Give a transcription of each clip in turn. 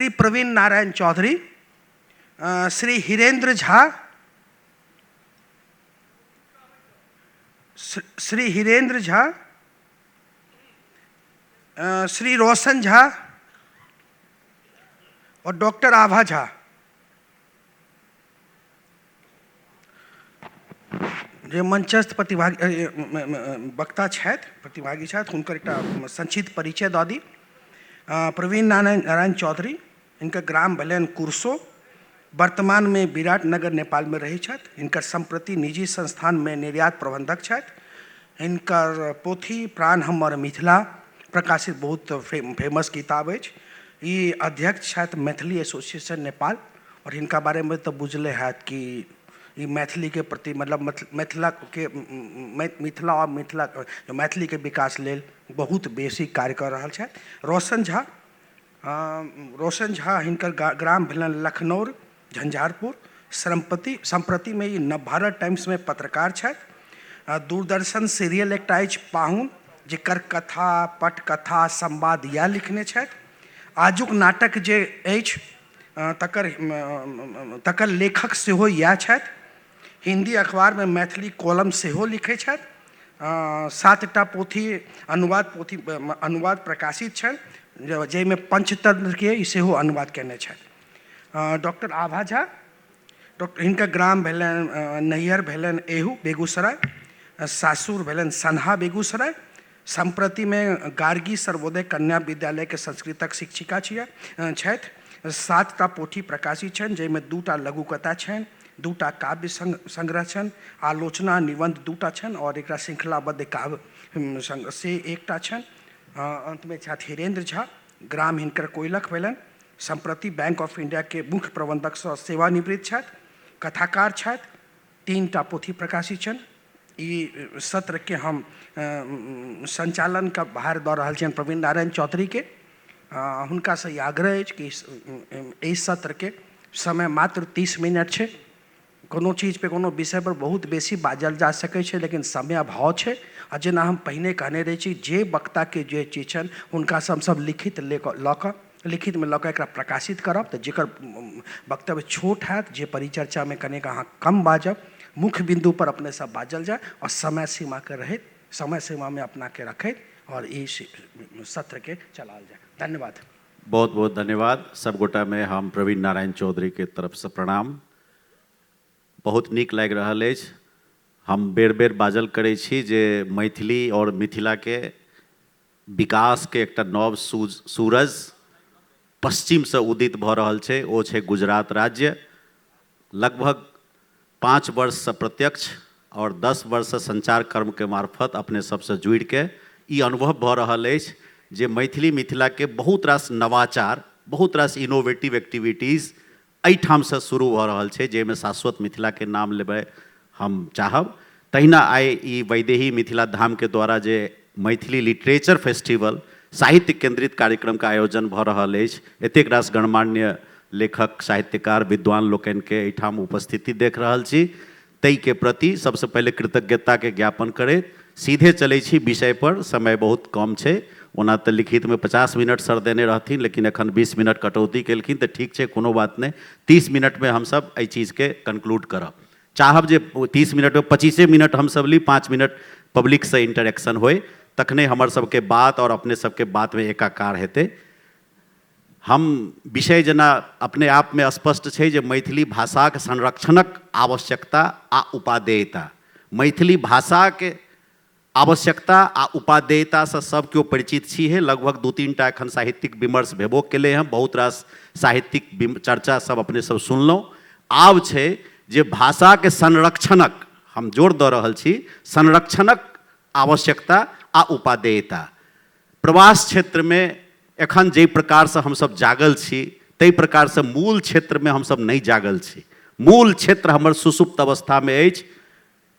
श्री प्रवीण नारायण चौधरी, श्री हीरेन्द्र झा, श्री हीरेन्द्र झा, श्री रोशन झा और डॉक्टर आभा झा। जे मंचस्थ प्रतिभागी वक्ता छथि, प्रतिभागी छथि, हुनकर एकटा संक्षिप्त परिचय दऽ दी। प्रवीण नारायण नारायण चौधरी, हिनकर ग्राम भेलनि कुरसो, वर्तमानमे विराटनगर नेपालमे रहै छथि। हिनकर सम्प्रति निजी संस्थानमे निर्यात प्रबन्धक छथि। हिनकर पोथी प्राण हमर मिथिला प्रकाशित बहुत फेमस किताब अछि। ई अध्यक्ष छथि मैथिली एसोसिएशन नेपाल। आओर हिनका बारेमे तऽ बुझले हैत कि ई मैथिलीके प्रति मतलब मिथिलाके मिथिला आओर मिथिला मैथिलीके विकास लेल बहुत बेसी कार्य कऽ रहल छथि। रोशन झा, रोशन झा हिनकर ग्राम भेलनि लखनौर झंझारपुर। सम्प्रतिमे ई नवभारत टाइम्समे पत्रकार छथि। दूरदर्शन सीरियल एकटा अछि पाहुन, जेकर कथा पटकथा संवाद इएह लिखने छथि। आजुक नाटक जे अछि तकर तकर लेखक सेहो इएह छथि। हिन्दी अखबारमे मैथिली कॉलम सेहो लिखै छथि। 7टा पोथी अनुवाद पोथी अनुवाद प्रकाशित छनि, जाहिमे पंचतंत्रके ई सेहो अनुवाद कयने छथि। डॉक्टर आभा झा, डॉक्टर हिनकर ग्राम भेलनि नैहर भेलनि एहू बेगूसराय, सासुर भेलनि सनहा बेगूसराय। सम्प्रतिमे गार्गी सर्वोदय कन्या विद्यालयके संस्कृतक शिक्षिका छियै छथि। 7टा पोथी प्रकाशित छनि, जाहिमे 2टा लघुकथा छनि, 2टा काव्य संग्रह छनि, आलोचना निबन्ध 2टा छनि आओर एकटा श्रृंखलाबद्ध काव्य संग्रह से 1टा छनि। अन्तमे छथि हीरेन्द्र झा, ग्राम हिनकर कोइलख भेलनि। सम्प्रति बैंक ऑफ इंडियाके मुख्य प्रबन्धकसँ सेवानिवृत्त छथि, कथाकार छथि, 3टा पोथी प्रकाशित छनि। ई सत्रके हम सञ्चालनके भार दऽ रहल छियनि प्रवीण नारायण चौधरीके। हुनकासँ ई आग्रह अछि कि एहि सत्रके समय मात्र 30 मिनट छै। कोनो चीजपर कोनो विषयपर बहुत बेसी बाजल जा सकै छै, लेकिन समय अभाव छै। आ जेना हम पहिने कहने रहै छी, जे वक्ताके जे चीज छनि हुनकासँ हमसभ लिखित लऽ कऽ लिखितमे लऽ कऽ एकरा प्रकाशित करब। तऽ जकर वक्तव्य छोट हैत, जे परिचर्चामे कनेक अहाँ कम बाजब, मुख्य बिन्दुपर अपने सब बाजल जाय आओर समय सीमाके रहैत समय सीमामे अपनाके रखैत आओर ई सत्रके चलाओल जाय। धन्यवाद। बहुत बहुत धन्यवाद। सब गोटामे हम प्रवीण नारायण चौधरीके तरफसँ प्रणाम। बहुत नीक लागि रहल अछि। हम बेर बेर बाजल करै छी जे मैथिली आओर मिथिलाके विकासके एकटा नव सूरज पश्चिमसँ उदित भऽ रहल छै, ओ छै गुजरात राज्य। लगभग 5 वर्षसँ प्रत्यक्ष आओर 10 वर्षसँ संचार कर्मके मार्फत अपने सबसँ जुड़िके ई अनुभव भऽ रहल अछि जे मैथिली मिथिलाके बहुत रास नवाचार, बहुत रास इनोवेटिव एक्टिविटीज एहिठामसँ शुरू भऽ रहल छै, जाहिमे शाश्वत मिथिलाके नाम लेबै हम चाहब। तहिना आइ ई वैदेही मिथिला धामके द्वारा जे मैथिली लिटरेचर फेस्टिवल साहित्य केंद्रित कार्यक्रमके आयोजन भऽ रहल अछि, एतेक रास गणमान्य लेखक साहित्यकार विद्वान लोकनिके एहिठाम उपस्थिति देख रहल छी, ताहिके प्रति सबसँ पहिले कृतज्ञताके ज्ञापन करैत सीधे चलै छी विषय पर। समय बहुत कम छै, ओना तऽ लिखितमे 50 मिनट सर देने रहथिन, लेकिन एखन 20 मिनट कटौती केलखिन तऽ ठीक छै, कोनो बात नहि। 30 मिनटमे हमसब एहि चीजके कन्क्लूड करब। चाहब जे 30 मिनटमे 25 मिनट हमसब ली, 5 मिनट पब्लिकसँ इंटरेक्शन होइ, तखने हमर सबके बात आओर अपने सबके बातमे एकाकार हेतै। हम विषय जेना अपने आपमे स्पष्ट छै जे मैथिली भाषाक संरक्षणक आवश्यकता आ उपादेयता, मैथिली भाषाके आवश्यकता आ उपादेयतासँ सब केओ परिचित छी हे। लगभग 2-3 टा एखन साहित्यिक विमर्श भेबो केलै हँ, बहुत रास साहित्यिक चर्चा सब अपने सब सुनलहुँ। आब छै जे भाषाके संरक्षणक, हम जोर दऽ रहल छी, संरक्षणक आवश्यकता आ उपादेयता। प्रवास क्षेत्रमे एखन जाहि प्रकारसँ हमसब जागल छी ताहि प्रकारसँ मूल क्षेत्रमे हमसब नहि जागल छी। मूल क्षेत्र हमर सुसुप्त अवस्थामे अछि।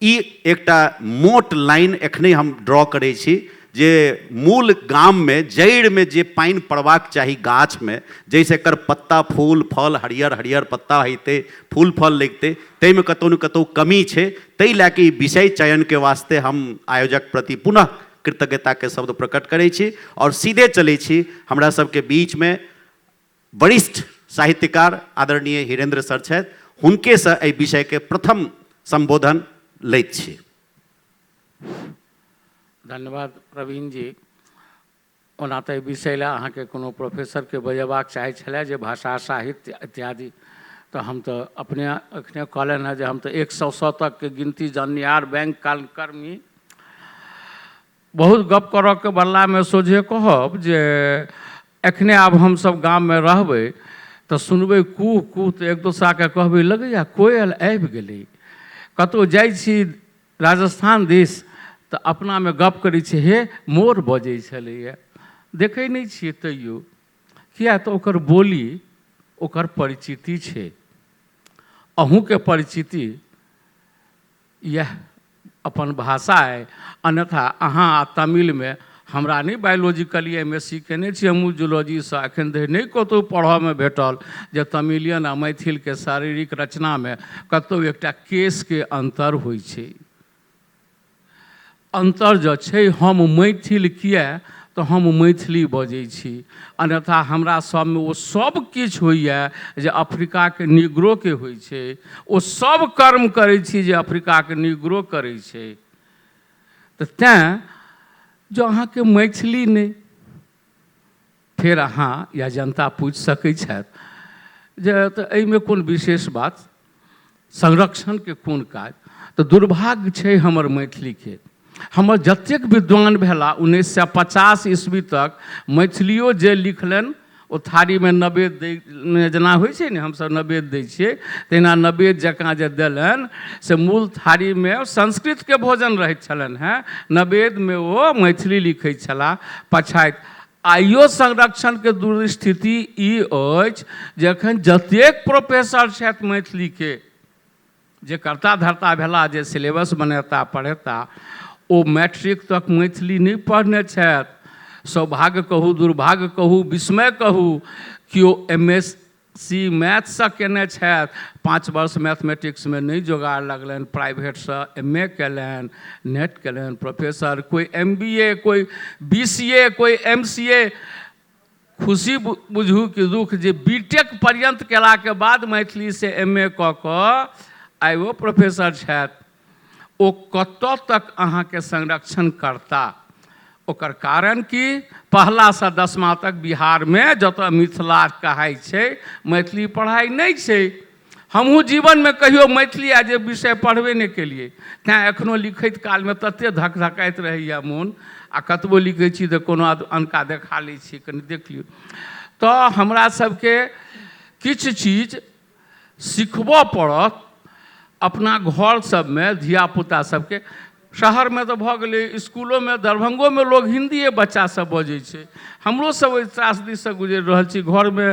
ई एकटा मोट लाइन एखने हम ड्रॉ करै छी जे मूल गाममे जड़िमे जे पानि पड़बाक चाही गाछमे, जाहिसँ एकर पत्ता फूल फल हरियर हरियर पत्ता हेतै, फूल फल लगितै, ताहिमे कतहु ने कतहु कमी छै। ताहि लए कऽ ई विषय चयनके वास्ते हम आयोजक प्रति पुनः कृतज्ञताके शब्द प्रकट करै छी आओर सीधे चलै छी। हमरा सबके बीचमे वरिष्ठ साहित्यकार आदरणीय हीरेन्द्र सर छथि, हुनकेसँ एहि विषयके प्रथम सम्बोधन लैत छी। धन्यवाद प्रवीण जी। ओना तऽ एहि विषय लए अहाँके कोनो प्रोफेसरके बजेबाक चाहै छलै जे भाषा साहित्य इत्यादि, तऽ हम तऽ अपने एखने कहलनि हेँ जे हम तऽ 100 तकके गिनती जाननिहार बैंक कर्मी। बहुत गप करऽके बदलामे सोझे कहब जे एखने आब हमसब गाममे रहबै तऽ सुनबै कूह कूह, तऽ एक दोसराके कहबै लगैए कोयल आबि गेलै। कतहु जाइ छी राजस्थान दिस तऽ अपनामे गप करै छी, हे मोर बजै छलैए, देखै नहि छियै तैयो, किया तऽ ओकर बोली ओकर परिचिति छै। अहूँके परिचिति इएह अपन भाषा अइ, अन्यथा अहाँ आ तमिलमे हमरा नहि बायोलॉजिकली एम एस सी कयने छी, हमहूँ जूलॉजीसँ, एखन धरि नहि कतहु पढ़ऽमे भेटल जे तमिलियन आ मैथिलके शारीरिक रचनामे कतहु एकटा केशके अन्तर होइ छै। अन्तर जँ छै, हम मैथिल किए तऽ हम मैथिली बजै छी, अन्यथा हमरा सबमे ओ सब किछु होइए जे अफ्रीकाके निग्रोके होइ छै, ओ सब कर्म करै छी जे अफ्रीकाके निग्रो करै छै। तऽ तैँ जँ अहाँके मैथिली नहि, फेर अहाँ या जनता पूछि सकै छथि जे तऽ एहिमे कोन विशेष बात, संरक्षणके कोन काज। तऽ दुर्भाग्य छै हमर मैथिलीके, हमर जतेक विद्वान भेला 1950 ईस्वी तक मैथिलियो जे लिखलनि ओ थारीमे नवेद दै जेना होइ छै ने, हमसभ नवेद दै छियै तहिना नवेद जकाँ जे देलनि से मूल थारीमे संस्कृतके भोजन रहैत छलनि हेँ, नवेदमे ओ मैथिली लिखै छलाह। पछाति आइयो संरक्षणके दुर्स्थिति ई अछि जे एखन जतेक प्रोफेसर छथि मैथिलीके, जे कर्ता धर्ता भेला, जे सिलेबस बनेता पढ़ेता, ओ मैट्रिक तक मैथिली नहि पढ़ने छथि। सौभाग्य कहू, दुर्भाग्य कहू, विस्मय कहू, केओ एम एस सी मैथसँ केने छथि, 5 वर्ष मैथमेटिक्समे नहि जोगाड़ लगलनि, प्राइवेटसँ एम ए केलनि, नेट केलनि प्रोफेसर, कोइ एम बी ए, कोइ बी सी ए, कोइ एम सी ए। खुशी बुझू कि दुख जे बी टेक पर्यन्त केलाके बाद मैथिलीसँ एम ए कऽ कऽ आइ ओ प्रोफेसर छथि। ओ कतऽ तक अहाँके संरक्षण करता? ओकर कारण की, पहलासँ 10मा तक बिहारमे जतऽ मिथिला कहाइ छै मैथिली पढ़ाइ नहि छै। हमहूँ जीवनमे कहियो मैथिली आ जे विषय पढ़बे नहि केलियै, तैँ एखनो लिखैत कालमे ततेक धकधकाइत रहैए मोन, आ कतबो लिखै छी तऽ कोनो अनका देखा लै छियै, कनि देख लियौ। तऽ हमरा सबके किछु चीज सिखबऽ पड़त अपना घर सबमे धियापुता सबके। शहरमे तऽ भऽ गेलै, इसकुलोमे दरभंगोमे लोक हिन्दिए बच्चासभ बजै छै। हमरो सब ओहि त्रासदीसँ गुजरि रहल छी। घरमे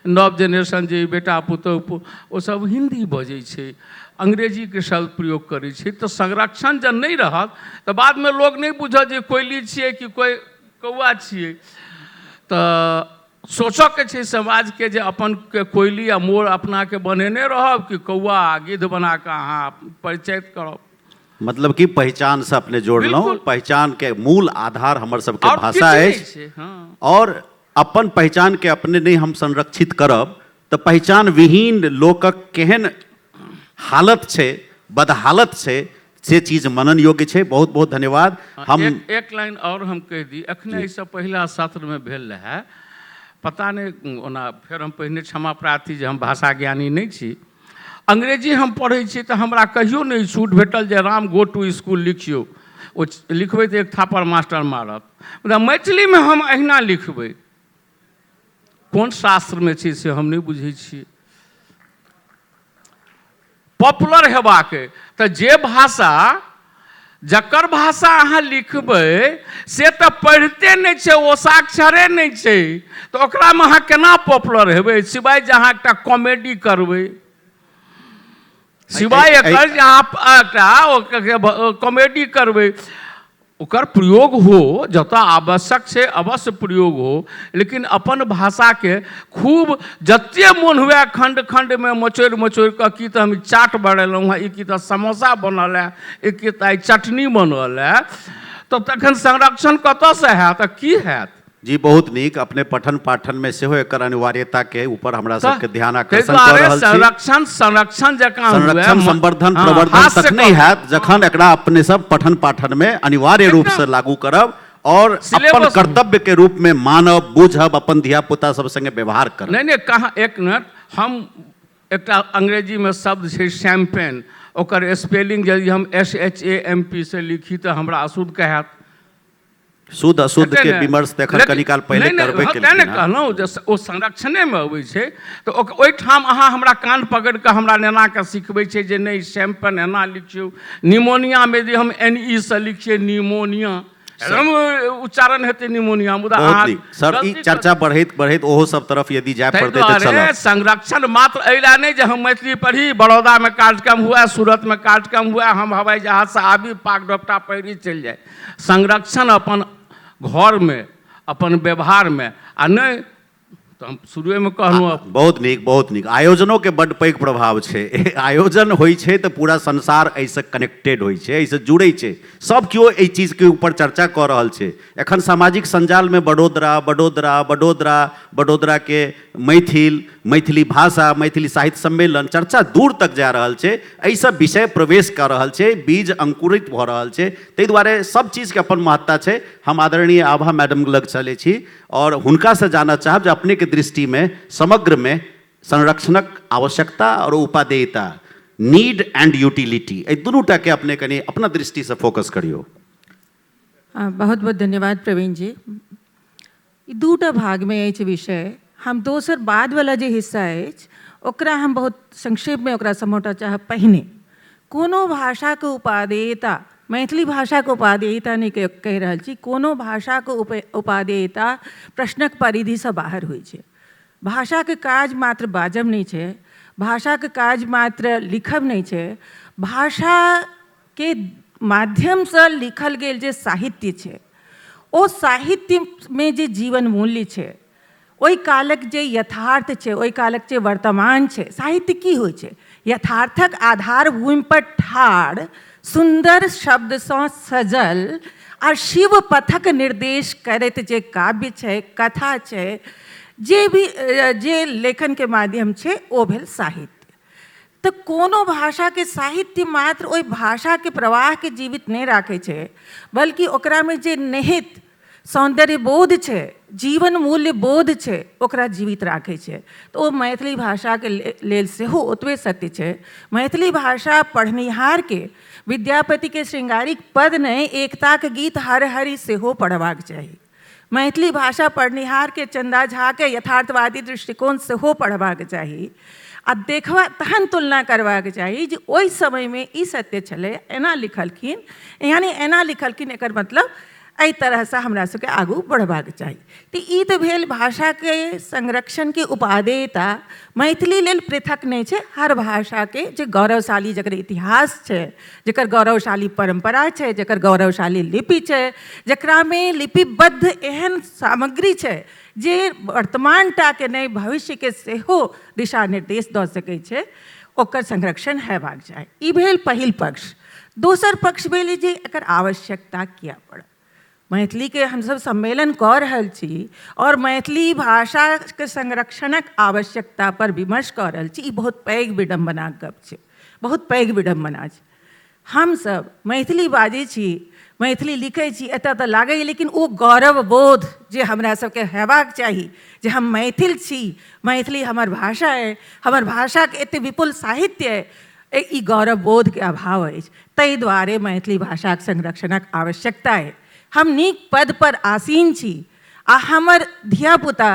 नव जेनरेशन जे बेटा पुतहु ओसभ हिन्दी बजै छै, अंग्रेजीके शब्द प्रयोग करै छै। तऽ संरक्षण जँ नहि रहत तऽ बादमे लोक नहि बुझत जे कोयली छियै कि कोइ कौआ छियै। तऽ सोचऽके छै समाजके जे अपन के कोयली आ मोर अपनाके बनेने रहब कि कौआ आ गिद्ध बनाकऽ अहाँ परिचयित करब। मतलब कि पहिचान से अपने जोड़लहुँ, बिल्कुल। पहिचान के मूल आधार हमर सबके आओर भाषा किछु नहि अछि। छै, हँ। और अपन पहिचान के अपने नहि हम संरक्षित करब तऽ पहिचान विहीन लोकक केहन हालत छै, बदहालत छै, से चीज मनन योग्य छै। बहुत बहुत धन्यवाद। हम एक लाइन और हम कहि दी, एखने एहिसँ पहिला सत्रमे भेल रहए, पता नहि, ओना फेर हम पहिने क्षमा प्रार्थी जे हम भाषा ज्ञानी नहि छी। अंग्रेजी हम पढ़ै छी तऽ हमरा कहियो नहि छूट भेटल जे राम गो टू स्कूल लिखियौ, ओ लिखबै तऽ एक थापड़ मास्टर मारत। मुदा मैथिलीमे हम अहिना लिखबै, कोन शास्त्रमे छै से हम नहि बुझै छियै। पॉपुलर हेबाक तऽ जे भाषा जकर भाषा अहाँ लिखबै से तऽ पढ़िते नहि छै, ओ साक्षरे नहि छै, तऽ ओकरामे अहाँ केना पॉपुलर हेबै? सिवाय जे अहाँ एकटा कॉमेडी करबै, सिवाय एकर जे अहाँ एकटा कॉमेडी करबै, ओकर प्रयोग हो जतऽ आवश्यक छै अवश्य प्रयोग हो, लेकिन अपन भाषाके खूब जते मोन हुए खण्ड खण्डमे मचोड़ि मचोड़ि कऽ की तऽ हम चाट बनेलहुँ हेँ, ई की तऽ समोसा बनल हँ, ई की तऽ आइ चटनी बनल हँ, तऽ तखन संरक्षण कतऽसँ हैत आ की हैत? जी, बहुत नीक। अपने पठन पाठन में सेहो एकर अनिवार्यता के ऊपर हमरा तऽ सबके ध्यान ताहि आकर्षण कऽ दुआरे रहल छी। संरक्षण संरक्षण जकाँ हुए। संरक्षण, संवर्धन, हँ, प्रवर्धन हास्य तखने कऽ हैत जखन एकरा अपने सब पठन पाठन में अनिवार्य रूप से लागू करब और अपन सिलेबस कर्तव्य के रूप में मानब, बूझब, अपन धिया पुता सब संगे व्यवहार करब। नहि नहि, कहाँ, एक मिनट। हम एकटा अंग्रेजीमे शब्द छै शैम्पेन, ओकर स्पेलिंग यदि हम SHAMP से लिखी तऽ हमरा अशुद्ध कहत। शुद्ध अशुद्ध हेतै के ने? विमर्श तऽ एखन लेकिन कनी काल पहिले नहि नहि करबे हँ, तेँ ने केलखिन हँ। कहलहुँ जे ओ संरक्षणेमे अबै छै, तऽ ओहिठाम अहाँ हमरा कान पकड़ि कऽ हमरा नेनाके सिखबै छै जे नहि, शैम्पेन एना लिखियौ। निमोनियामे यदि हम NE सँ लिखियै निमोनिया, एकदम उच्चारण हेतै निमोनिया, मुदा बहुत अहाँ नीक सर। ई गलती कर- चर्चा बढ़ैत बढ़ैत ओहो सब तरफ यदि जाय ताहि पड़तै तऽ दुआरे चलब। संरक्षण मात्र एहि लए नहि जे हम मैथिली पढ़ी, बड़ौदामे कार्यक्रम हुए, सूरतमे कार्यक्रम हुए, हम हवाई जहाजसँ आबी, पाग डोपटा पहिरी चलि जाइ। संरक्षण अपन घरमे, अपन व्यवहारमे। आ नहि तऽ हम शुरुएमे कहलहुँ। बहुत नीक, बहुत नीक। आयोजनोके बड्ड पैघ प्रभाव छै। आयोजन होइ छै तऽ पूरा संसार एहिसँ कनेक्टेड होइ छै, एहिसँ जुड़ै छै। सब केओ एहि चीजके ऊपर चर्चा कऽ रहल छै। एखन सामाजिक सञ्जालमे बडोदरा, बडोदरा, बडोदरा, बडोदराके मैथिल, मैथिली भाषा, मैथिली साहित्य सम्मेलन चर्चा दूर तक जा रहल छै। एहिसँ विषय प्रवेश कऽ रहल छै, बीज अंकुरित भऽ रहल छै। ताहि दुआरे सब चीजके अपन महत्ता छै। हम आदरणीय आभा मैडम लग चलै छी और हुनकासँ जानऽ चाहब जे अपनेके दृष्टिमे समग्रमे संरक्षणक आवश्यकता और उपादेयता, नीड एंड यूटिलिटी, एहि दुनूटाके अपने कनि अपना दृष्टिसँ फोकस करियौ। बहुत बहुत धन्यवाद प्रवीण जी। ई दूटा भागमे अछि विषय। हम दोसर बादवला जे हिस्सा अछि ओकरा हम बहुत संक्षेपमे ओकरा समोटऽ चाहब। पहिने कोनो भाषाके उपादेयता, मैथिली भाषाके उपादेयता नहि कहि रहल छी, कोनो भाषाके उपादेयता प्रश्नक परिधिसँ बाहर होइ छै। भाषाके काज मात्र बाजब नहि छै, भाषाके काज मात्र लिखब नहि छै। भाषाके माध्यमसँ लिखल गेल जे साहित्य छै, ओ साहित्यमे जे जीवन मूल्य छै, ओहि कालक जे यथार्थ छै, ओहि कालक जे वर्तमान छै। साहित्य की होइ छै? यथार्थक आधार भूमिपर ठाढ़, सुन्दर शब्दसँ सजल आ शिव पथक निर्देश करैत जे काव्य छै, कथा छै, जे भी जे लेखनके माध्यम छै, ओ भेल साहित्य। तऽ कोनो भाषाके साहित्य मात्र ओहि भाषाके प्रवाहके जीवित नहि राखै छै, बल्कि ओकरामे जे निहित सौन्दर्य बोध छै, जीवन मूल्य बोध छै, ओकरा जीवित राखै छै। तऽ ओ मैथिली भाषाके लेल सेहो ओतबे सत्य छै। मैथिली भाषा पढ़निहारके विद्यापतिके श्रृंगारिक पद नहि, एकताक गीत हर हरि सेहो पढ़बाक चाही। मैथिली भाषा पढ़निहारके चन्दा झाके यथार्थवादी दृष्टिकोण सेहो पढ़बाक चाही आ देखबा तहन तुलना करबाक चाही जे ओहि समयमे ई सत्य छलै, एना लिखलखिन, यानी एना लिखलखिन, एकर मतलब एहि तरहसँ हमरा सबके आगू बढ़बाक चाही। तऽ ई तऽ भेल भाषाके संरक्षणके उपादेयता। मैथिली लेल पृथक नहि छै। हर भाषाके जे गौरवशाली जकर इतिहास छै, जकर गौरवशाली परम्परा छै, जकर गौरवशाली लिपि छै, जकरामे लिपिबद्ध एहन सामग्री छै जे वर्तमान टाके नहि, भविष्यके सेहो दिशा निर्देश दऽ सकै छै, ओकर संरक्षण हेबाक चाही। ई भेल पहिल पक्ष। दोसर पक्ष भेल जे एकर आवश्यकता किया पड़ल। मैथिलीके हमसभ सम्मेलन कऽ रहल छी आओर मैथिली भाषाके संरक्षणक आवश्यकता पर विमर्श कऽ रहल छी, ई बहुत पैघ विडम्बनाक गप छै, बहुत पैघ विडम्बना छै। हमसभ मैथिली बाजै छी, मैथिली लिखै छी, एतऽ तऽ लागैए, लेकिन ओ गौरव बोध जे हमरा सबके हेबाक चाही जे हम मैथिल छी, मैथिली हमर भाषा अइ, हमर भाषाके एते विपुल साहित्य अइ, ई गौरव बोधके अभाव अछि। ताहि दुआरे मैथिली भाषाक संरक्षणक आवश्यकता अइ। हम नीक पद पर आसीन छी आ हमर धियापुता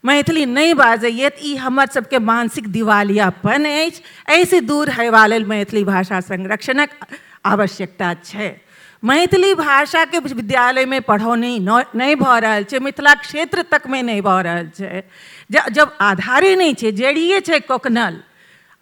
मैथिली नहि बाजैए, तऽ ई हमर सबके मानसिक दिवालियापन अछि। एहिसँ दूर हेबा लेल मैथिली भाषा संरक्षणक आवश्यकता छै। मैथिली भाषाके विद्यालयमे पढ़ौनी नहि भऽ रहल छै, मिथिला क्षेत्र तकमे नहि भऽ रहल छै। जब आधारे नहि छै, जड़िए छै कोकनल,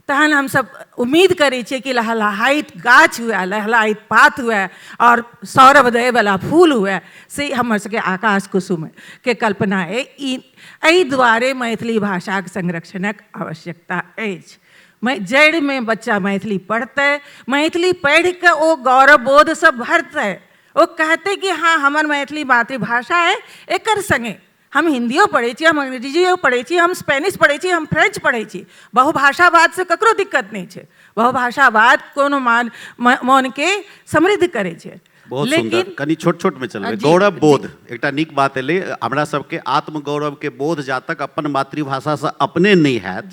तहन हमसब उम्मीद करै छियै कि लहलहाइत गाछ हुए, लहलहाइत पात हुए आओर सौरभ दैवला फूल हुए, से हमर सबके आकाश कुसुमके कल्पना अइ। ई एहि दुआरे मैथिली भाषाक संरक्षणक आवश्यकता अछि। जड़िमे बच्चा मैथिली पढ़तै, मैथिली पढ़िकऽ ओ गौरव बोधसँ भरतै, ओ कहतै कि हँ, हमर मैथिली मातृभाषा अइ, एकर सङ्गे हम हिन्दियो पढ़ै छी, हम अंग्रेजियो पढ़ै छी, हम स्पेनिश पढ़ै छी, हम फ्रेंच पढ़ै छी। बहुभाषावादसँ ककरो दिक्कत नहि छै। बहुभाषावाद कोनो मान मोनके समृद्ध करै छै। बहुत सुंदर। कनि छोट छोट में चलबै। गौरव बोध एकटा नीक बात एलै। हमरा सबके आत्मगौरव के बोध जा तक अपन मातृभाषा से अपने नहि हैत,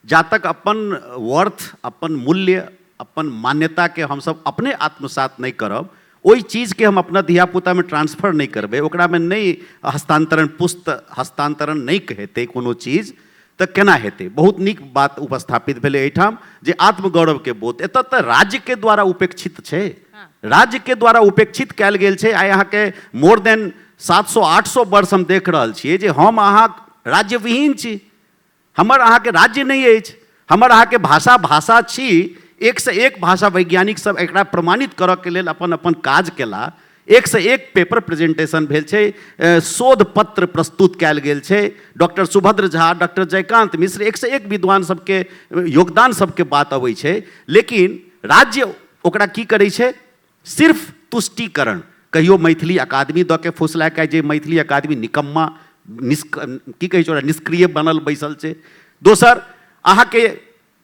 जा तक अपन वर्थ, अपन मूल्य, अपन मान्यता के हमसब अपने आत्मसात नहि करब, ओहि चीजके हम अपना धियापुतामे ट्रांसफर नहि करबै, ओकरामे नहि हस्तांतरण, पुस्त हस्तांतरण नहि हेतै कोनो चीज, तऽ केना हेतै? बहुत नीक बात उपस्थापित भेलै एहिठाम जे आत्मगौरवके बोध एतऽ तऽ राज्यके द्वारा उपेक्षित छै, राज्यके द्वारा उपेक्षित कयल गेल छै। आइ अहाँके मोर देन 700-800 वर्ष हम देख रहल छियै जे हम अहाँ राज्यविहीन छी, हमर अहाँके राज्य नहि अछि, हमर अहाँके भाषा भाषा छी। एकसँ एक भाषा वैज्ञानिक सब एकरा प्रमाणित करऽके लेल अपन अपन काज केला, एकसँ एक पेपर प्रेजेंटेशन भेल छै, शोध पत्र प्रस्तुत कयल गेल छै। डॉक्टर सुभद्र झा, डॉक्टर जयकांत मिश्र, एकसँ एक विद्वान सबके योगदान सबके बात अबै छै, लेकिन राज्य ओकरा की करै छै? सिर्फ तुष्टिकरण। कहियो मैथिली अकादमी दऽ के फुसला के जे मैथिली अकादमी निकम्मा, निष्क की कहै छै ओकरा, निष्क्रिय बनल बैसल छै। दोसर, अहाँके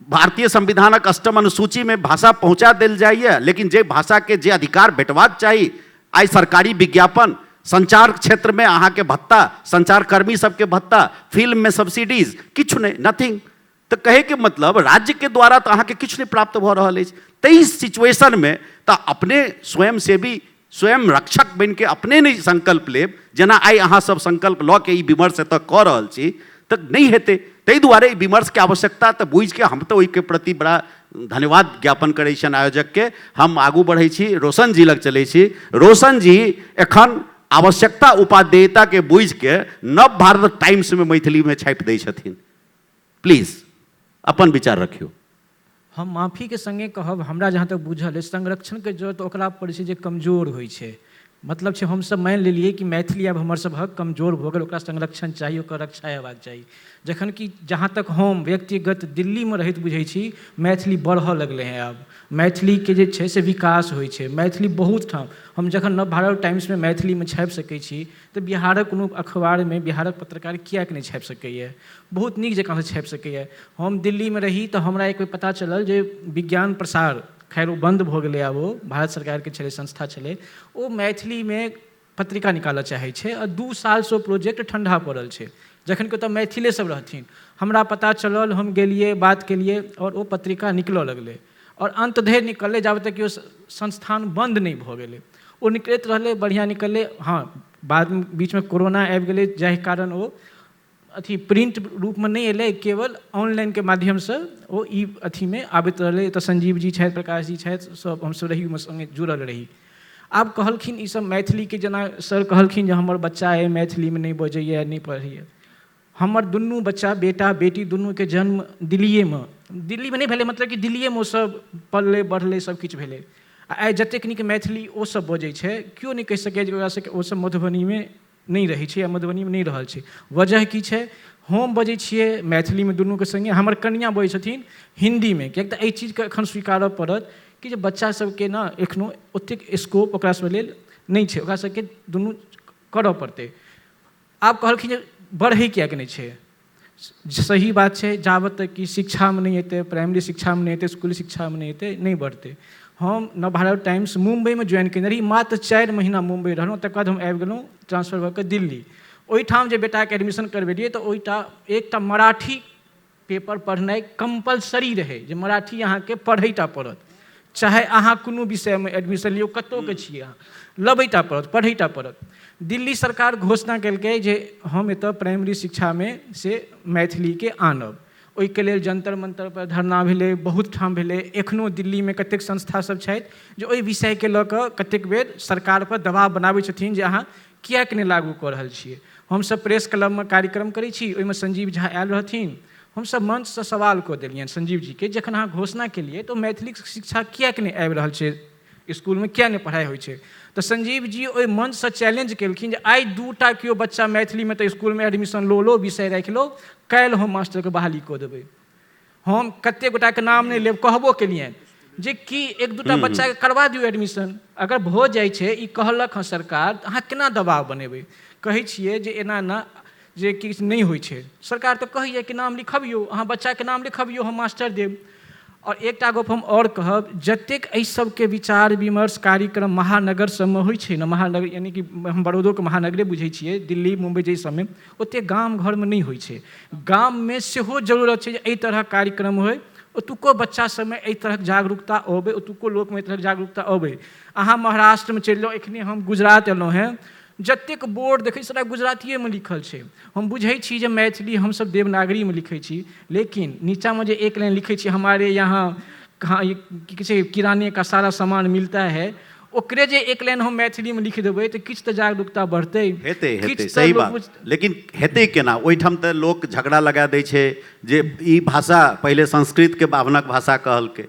भारतीय संविधानक अष्टम अनुसूचीमे भाषा पहुँचा देल जाइए, लेकिन जे भाषाके जे अधिकार भेटबाक चाही, आइ सरकारी विज्ञापन, संचार क्षेत्रमे अहाँके भत्ता, संचारकर्मी सबके भत्ता, फिल्ममे सब्सिडीज, किछु नहि, नथिंग। तऽ कहैके मतलब राज्यके द्वारा तऽ अहाँके किछु नहि प्राप्त भऽ रहल अछि। ताहि सिचुएशनमे तऽ अपने स्वयंसेवी, स्वयं रक्षक बनिके अपने नहि संकल्प लेब, जेना आइ अहाँ सब संकल्प लऽ के ई विमर्श एतऽ कऽ रहल छी, तऽ नहि हेतै। ताहि दुआरे ई विमर्शके आवश्यकता तऽ बुझिके हम तऽ ओहिके प्रति बड़ा धन्यवाद ज्ञापन करै छियनि आयोजकके। हम आगू बढ़ै छी, रोशन जी लग चलै छी। रोशन जी एखन आवश्यकता उपादेयताके बुझिके नव भारत टाइम्समे मैथिलीमे छापि दै छथिन। प्लीज अपन विचार रखियौ। हम माफीके सङ्गे कहब, हमरा जहाँ तक बुझल अछि, संरक्षणके जरूरत ओकरा पड़ै छै जे कमजोर होइ छै। मतलब छै हमसब मानि लेलियै कि मैथिली आब हमर सबहक कमजोर भऽ गेल, ओकरा संरक्षण चाही, ओकर रक्षा हेबाक चाही। जखन कि जहाँ तक हम व्यक्तिगत दिल्लीमे रहैत बुझै छी, मैथिली बढ़ऽ लगलै हँ। आब मैथिलीके जे छै से विकास होइ छै। मैथिली बहुत ठाम, हम जखन नव भारत टाइम्समे मैथिलीमे छापि सकै छी तऽ बिहारक कोनो अखबारमे बिहारक पत्रकार किएक नहि छापि सकैए? बहुत नीक जकाँसँ छापि सकैए। हम दिल्लीमे रही तऽ हमरा एक बेर पता चलल जे विज्ञान प्रसार, खैर ओ बन्द भऽ गेलै आब, ओ भारत सरकारके छलै, संस्था छलै, ओ मैथिलीमे पत्रिका निकालऽ चाहै छै आ 2 सालसँ ओ प्रोजेक्ट ठण्डा पड़ल छै, जखन कि ओतऽ मैथिले सब रहथिन। हमरा पता चलल, हम गेलियै, बात केलियै आओर ओ पत्रिका निकलऽ लगलै आओर अन्त धरि निकललै, जाबे तक कि ओ संस्थान बन्द नहि भऽ गेलै। ओ निकलैत रहलै, बढ़िआँ निकललै। हँ, बादमे बीचमे कोरोना आबि गेलै, जाहि कारण ओ अथी प्रिंट रूपमे नहि एलै, केवल ऑनलाइनके माध्यमसँ ओ ई अथीमे आबैत रहलै। एतऽ संजीव जी छथि, प्रकाश जी छथि, सब हमसब रही, ओहिमे सङ्गे जुड़ल रही। आब कहलखिन ईसब मैथिलीके, जेना सर कहलखिन जे हमर बच्चा अइ मैथिलीमे नहि बजैए, नहि पढ़ैए। हमर दुनू बच्चा, बेटा बेटी, दुनूके जन्म दिल्लिएमे, दिल्लीमे नहि भेलै, मतलब कि दिल्लिएमे ओसब पललै बढ़लै, सबकिछु भेलै। आ आइ जतेक नीक मैथिली ओसब बजै छै, केओ नहि कहि सकैए जे ओकरा सबके ओसब मधुबनीमे नहि रहै छै या मधुबनीमे नहि रहल छै। वजह की छै? हम बजै छियै मैथिलीमे दुनूके सङ्गे, हमर कनिआँ बजै छथिन हिन्दीमे, किएक तऽ एहि चीजके एखन स्वीकारऽ पड़त कि जे बच्चा सबके ने एखनो ओतेक स्कोप ओकरा सब लेल नहि छै, ओकरा सबके दुनू करऽ पड़तै। आब कहलखिन जे बढ़ै किएक नहि छै? सही बात छै, जाबत तक कि शिक्षामे नहि एतै, प्राइमरी शिक्षामे नहि एतै, इसकुली शिक्षामे नहि एतै, नहि बढ़तै। हम नवभारत टाइम्स मुम्बइमे ज्वाइन केने रही, मात्र 4 महीना मुम्बइ रहलहुँ, तकर बाद हम आबि गेलहुँ ट्रांसफर भऽ कऽ दिल्ली। ओहिठाम जे बेटाके एडमिशन करबेलियै तऽ ओहिटा एकटा मराठी पेपर पढ़नाइ कम्पलसरी रहै, जे मराठी अहाँके पढ़ैटा पड़त, चाहे अहाँ कोनो विषयमे एडमिशन लियौ, कतहुके छियै अहाँ, लबैटा पड़त, पढ़ैटा पड़त। दिल्ली सरकार घोषणा केलकै जे हम एतऽ प्राइमरी शिक्षामे से मैथिलीके आनब। ओहिके लेल जन्तर मन्तर पर धरना भेलै, बहुत ठाम भेलै। एखनो दिल्लीमे कतेक संस्था सब छथि जे ओहि विषयके लऽ कऽ कतेक बेर सरकारपर दबाव बनाबै छथिन जे अहाँ किएक नहि लागू कऽ रहल छियै। हमसब प्रेस क्लबमे कार्यक्रम करै छी, ओहिमे संजीव झा आयल रहथिन, हमसब मंचसँ सवाल कऽ देलियनि संजीव जीके, जखन अहाँ घोषणा केलियै तऽ मैथिलीक शिक्षा किएक नहि आबि रहल छै, इसकुलमे किएक नहि पढ़ाइ होइ छै? तऽ संजीव जी ओहि मंचसँ चैलेंज केलखिन जे आइ 2टा केओ बच्चा मैथिलीमे तऽ इसकुलमे एडमिशन लो लो, विषय राखि लो, काल्हि हम मास्टरके बहाली कऽ देबै। हम कतेक गोटाके नाम नहि लेब, कहबो केलियनि। जे कि एक दूटा बच्चाके करवा दियौ एडमिशन। अगर भऽ जाइ छै, ई कहलक हँ सरकार, तऽ अहाँ केना दबाव बनेबै? कहै छियै जे एना एना जे किछु नहि होइ छै। सरकार तऽ कहैए कि नाम लिखबियौ, अहाँ बच्चाके नाम लिखबियौ, हम मास्टर देब। आओर एकटा गप हम आओर कहब, जतेक एहि सबके विचार विमर्श कार्यक्रम महानगर सबमे होइ छै ने, महानगर यानी कि हम बड़ौदोके महानगरे बुझै छियै, दिल्ली मुम्बई जाहि सबमे, ओतेक गाम घरमे नहि होइ छै। गाममे सेहो जरूरत छै जे एहि तरहक कार्यक्रम होइ, ओतुको बच्चा सबमे एहि तरहक जागरूकता अबै, ओतुको लोकमे एहि तरहक जागरूकता अबै। अहाँ महाराष्ट्रमे चलि जाउ, एखने हम गुजरात एलहुँ हेँ, जतेक बोर्ड देखै सबटा गुजरातिएमे लिखल छै। हम बुझै छी जे मैथिली हमसब देवनागरीमे लिखै छी, लेकिन नीचाँमे जे एक लाइन लिखै छी, हमारे यहाँ कहाँ की कहै छै किराने का सारा सामान मिलता है, ओकरे जे एक लाइन हम मैथिलीमे लिख देबै तऽ किछु तऽ जागरूकता बढ़तै। हेतै हेतै, सही बात। लेकिन हेतै केना? ओहिठाम तऽ लोक झगड़ा लगा दै छै जे ई भाषा पहिले संस्कृतके बाभनक भाषा कहलकै,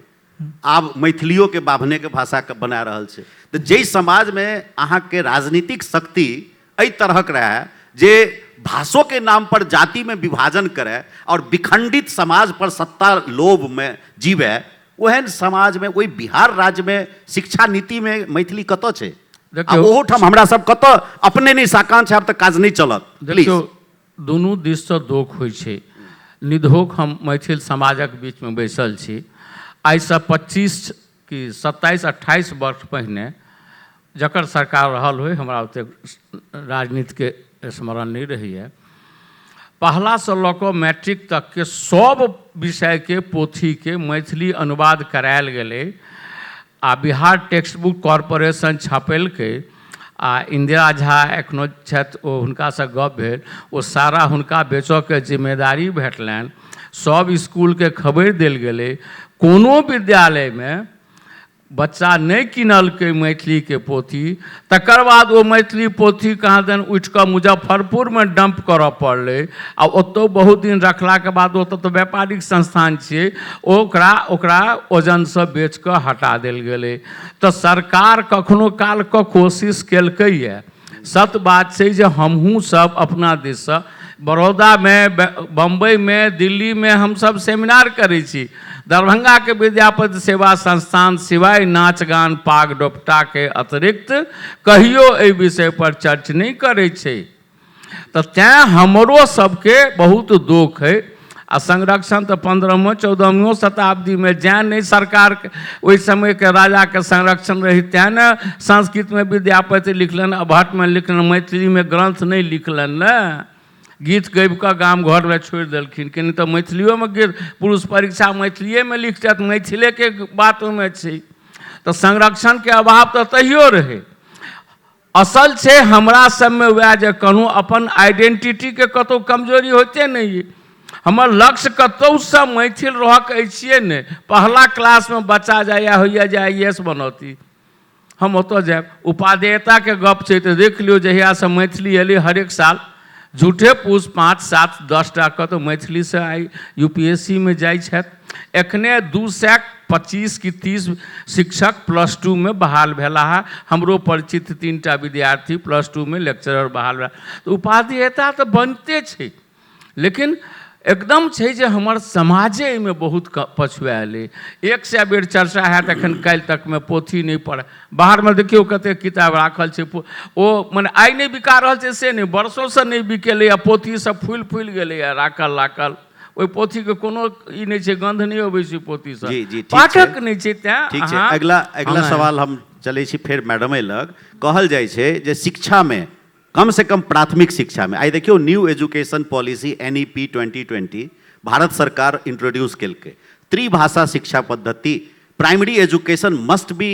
आब मैथिलियोके बाभनेके भाषा बना रहल छै। तऽ जाहि समाजमे अहाँके राजनीतिक शक्ति एहि तरहक रहए जे भाषोके नाम पर जातिमे विभाजन करए आओर विखंडित समाज पर सत्ता लोभमे जीवए, ओहन समाजमे ओहि बिहार राज्यमे शिक्षा नीतिमे मैथिली कतऽ छै? आ ओहोठाम हमरा सब कतऽ अपने नहि साकांक्ष आब तऽ काज नहि चलत। देखियौ, दुनू दिससँ दोख होइ छै। निधोख हम मैथिल समाजक बीचमे बैसल छी। आइसँ 25 कि 27 28 वर्ष पहिने जकर सरकार रहल होइ, हमरा ओतेक राजनीतिके स्मरण नहि रहैए, पहलासँ लऽ कऽ मैट्रिक तकके सब विषयके पोथीके मैथिली अनुवाद करायल गेलै आ बिहार टेक्स्ट बुक कॉरपोरेशन छपेलकै। आ इन्दिरा झा एखनो छथि, ओ हुनकासँ गप भेल, ओ सारा हुनका बेचऽके जिम्मेदारी भेटलनि। सब इसकुलके खबरि देल गेलै, कोनो विद्यालयमे बच्चा नहि किनलकै मैथिलीके पोथी। तकर बाद ओ मैथिली पोथी कहाँ दन उठिकऽ मुजफ्फरपुरमे डम्प करऽ पड़लै आ ओतहु बहुत दिन रखलाके बाद, ओतऽ तऽ व्यापारिक संस्थान छियै, ओकरा ओकरा ओजनसँ बेचिकऽ हटा देल गेलै। तऽ सरकार कखनो कालके कोशिश केलकैए। सत बात छै जे हमहूँ सब अपना दिससँ बड़ौदामे, बम्बइमे, दिल्लीमे हमसब सेमिनार करै छी। दरभंगाके विद्यापति सेवा संस्थान सिवाय नाच गान पाग डोपटाके अतिरिक्त कहियो एहि विषयपर चर्च नहि करै छै। तऽ तैँ हमरो सबके बहुत दुख है। आ संरक्षण तऽ 15मो 14मो शताब्दीमे जैं नहि सरकार ओहि समयके राजाके संरक्षण रही तैँ ने संस्कृतमे विद्यापति लिखलनि, अवहट्ठमे लिखलनि, मैथिलीमे ग्रन्थ नहि लिखलनि ने, गीत गाबि कऽ गाम घरमे छोड़ि देलखिन कि नहि। तऽ मैथिलियोमे गीत पुरुष परीक्षा मैथिलिएमे लिखतथि, मैथिलेके बात ओहिमे छै। तऽ संरक्षणके अभाव तऽ तहियो रहै। असल छै हमरा सबमे वएह जे कहलहुँ, अपन आइडेंटिटीके कतहु कमजोरी होइते नहि अइ। हमर लक्ष्य कतहुसँ मैथिल रहऽके अछिए नहि। पहला क्लासमे बच्चा जाइए होइए जे IAS बनौती, हम ओतऽ जायब। उपादेयताके गप छै तऽ देख लियौ, जहियासँ मैथिली एलै हरेक साल झूठे पूस 5, 7, 10 टा कऽ तऽ मैथिलीसँ आइ UPSC मे जाइ छथि। एखने 225 कि 30 शिक्षक +2 मे बहाल भेला है। हमरो परिचित 3 टा विद्यार्थी +2 मे लेक्चरर बहाल भेला। तऽ उपादेयता तऽ बनिते छै, लेकिन एकदम छै जे हमर समाजे एहिमे बहुत पछुआयल अइ। 100 बेर चर्चा हैत एखन काल्हि तकमे पोथी नहि पढ़, बाहरमे देखियौ कतेक किताब राखल छै, ओ मने आइ नहि बिका रहल छै से नहि, वर्षोसँ नहि बिकेलैए, पोथी सब फूलि फूलि गेलैए राखल राखल। ओहि पोथीके कोनो ई नहि छै, गन्ध नहि अबै छै पोथीसँ, जी, जी, ठीक छै। पाठक नहि छै। तैँ ठीक छै, अगिला सवाल हम चलै छी फेर मैडमे लग। कहल जाइ छै जे शिक्षामे कम से कम प्राथमिक शिक्षा में, आइ देखियौ new education policy NEP 2020 Bharat सरकार इंट्रोड्यूस केलकै, त्रिभाषा शिक्षा पद्धति, primary education must be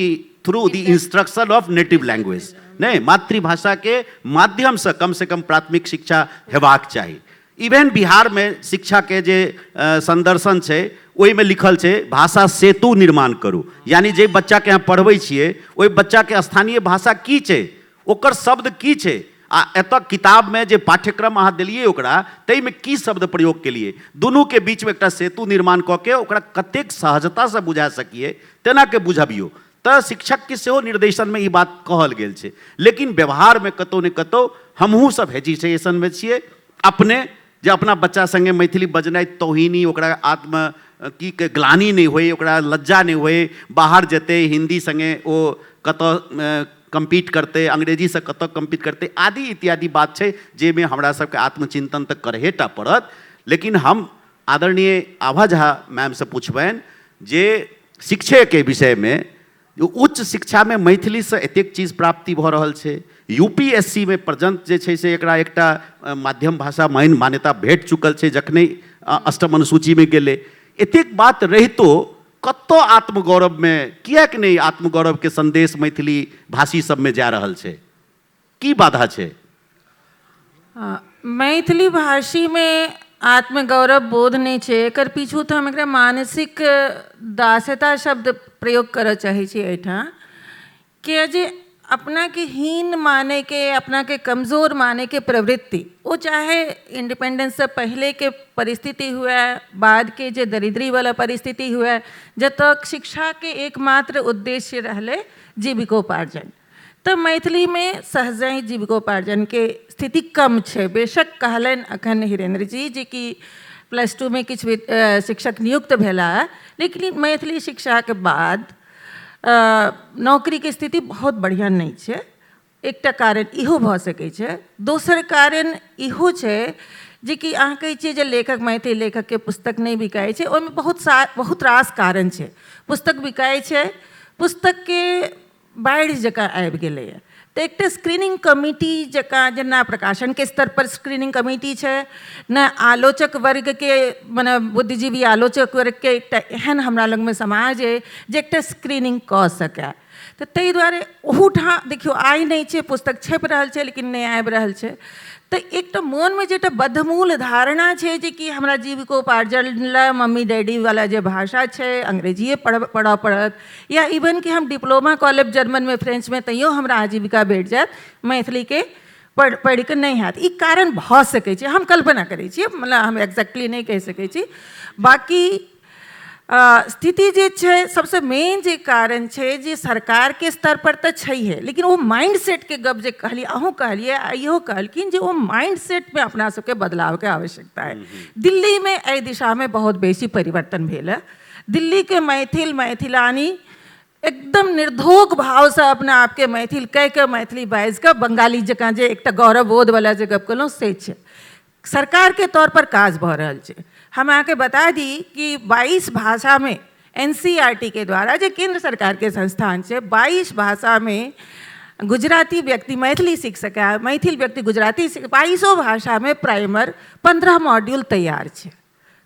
through the instruction of native language, नहि मातृभाषा के माध्यम से कम से कम प्राथमिक शिक्षा हेबाक चाही। इवन बिहार में शिक्षा के जे संदर्शन छै ओहिमे लिखल छै भाषा सेतु निर्माण करू, यानी जे बच्चा के अहाँ पढ़बै छियै ओहि बच्चा के स्थानीय भाषा की छै, ओकर शब्द की छै, आ एतऽ किताबमे जे पाठ्यक्रम अहाँ देलियै ओकरा ताहिमे की शब्द प्रयोग केलियै, दुनूके बीचमे एकटा सेतु निर्माण कऽ के ओकरा कतेक सहजतासँ बुझा सकियै तेनाके बुझबियौ। तऽ शिक्षकके सेहो निर्देशनमे ई बात कहल गेल छै, लेकिन व्यवहारमे कतहु ने कतहु हमहूँ सब हेजिटेशनमे छियै अपने, जे अपना बच्चा सङ्गे मैथिली बजनाइ तौहीनी, ओकरा आत्म की ग्लानि नहि होइ, ओकरा लज्जा नहि होइ, बाहर जेतै हिन्दी सङ्गे ओ कतऽ कम्पीट करतै, अंग्रेजीसँ कतऽ कम्पीट करतै, आदि इत्यादि बात छै जाहिमे हमरा सबके आत्मचिन्तन तऽ करहे टा पड़त। लेकिन हम आदरणीय आभा झा मैमसँ पुछबनि जे शिक्षेके विषयमे उच्च शिक्षामे मैथिलीसँ एतेक चीज प्राप्ति भऽ रहल छै, UPSC मे पर्यन्त जे छै से एकरा एकटा माध्यम भाषा मान्यता भेट चुकल छै जखने अष्टम अनुसूचीमे गेलै। एतेक बात रहितो कतऽ आत्मगौरवमे किएक नहि आत्मगौरवके सन्देश मैथिली भाषी सबमे जा रहल छै, की बाधा छै? मैथिली भाषीमे आत्मगौरव बोध नहि छै, एकर पीछू तऽ हम एकरा मानसिक दासता शब्द प्रयोग करऽ चाहै छी एहिठाम, किया जे अपनाके हीन मानैके, अपनाके कमजोर मानैके प्रवृत्ति, ओ चाहे इंडिपेंडेंससँ पहिलेके परिस्थिति हुए, बादके जे दरिद्रीवला परिस्थिति हुए, जतऽ शिक्षाके एकमात्र उद्देश्य रहलै जीविकोपार्जन, तऽ मैथिलीमे सहजहि जीविकोपार्जनके स्थिति कम छै। बेशक कहलनि अखन हिरेन्द्र जी जेकि +2 मे किछु शिक्षक नियुक्त भेला, लेकिन मैथिली शिक्षाके बाद नौकरीके स्थिति बहुत बढ़िआँ नहि छै। एकटा कारण इहो भऽ सकै छै। दोसर कारण इहो छै जेकि अहाँ कहै छियै जे लेखक, मैथिली लेखकके पुस्तक नहि बिकाइ छै, ओहिमे बहुत रास कारण छै। पुस्तक बिकाइ छै, पुस्तकके बाढ़ि जकाँ आबि गेलैए, तऽ एकटा स्क्रीनिंग कमिटी जकाँ जेना प्रकाशनके स्तरपर स्क्रीनिंग कमिटी छै ने, आलोचक वर्गके मने बुद्धिजीवी आलोचक वर्गके एकटा एहन हमरा लगमे समाज अइ जे एकटा स्क्रीनिंग कऽ सकै। तऽ ताहि दुआरे ओहूठाम देखियौ आइ नहि छै, पुस्तक छपि रहल छै लेकिन नहि आबि रहल छै। तऽ एकटा मोनमे जे एकटा बद्धमूल धारणा छै जे कि हमरा जीविकोपार्जन लए मम्मी डैडीवला जे भाषा छै अंग्रेजिए पढ़ऽ पड़त, या इवन कि हम डिप्लोमा कऽ लेब जर्मनमे फ्रेंचमे तैयो हमरा आजीविका भेट जायत, मैथिलीके पढ़िकऽ नहि हैत। ई कारण भऽ सकै छै, हम कल्पना करै छियै, मतलब हम एक्जैक्टली नहि कहि सकै छी। बाँकी स्थिति जे छै सबसँ मेन जे कारण छै जे सरकारके स्तरपर तऽ छैहे, लेकिन ओ माइंड सेटके गप जे कहलियै, अहूँ कहलियै आ इहो कहलखिन जे ओ माइंड सेटमे अपना सबके बदलावके आवश्यकता अइ। दिल्लीमे एहि दिशामे बहुत बेसी परिवर्तन भेल हँ। दिल्लीके मैथिल मैथिलानी एकदम निर्धोक भावसँ अपना आपके मैथिल कहिके मैथिली बाजिकऽ बंगाली जकाँ जे एकटा गौरव बोधवला जे गप कहलहुँ से छै। सरकारके तौर पर काज भऽ रहल छै। हम अहाँके बता दी कि 22 भाषामे NCERT के द्वारा जे केन्द्र सरकारके संस्थान छै, 22 भाषामे गुजराती व्यक्ति मैथिली सीख सकै, मैथिल व्यक्ति गुजराती सीख, 22 भाषामे प्राइमर 15 मॉड्यूल तैयार छै।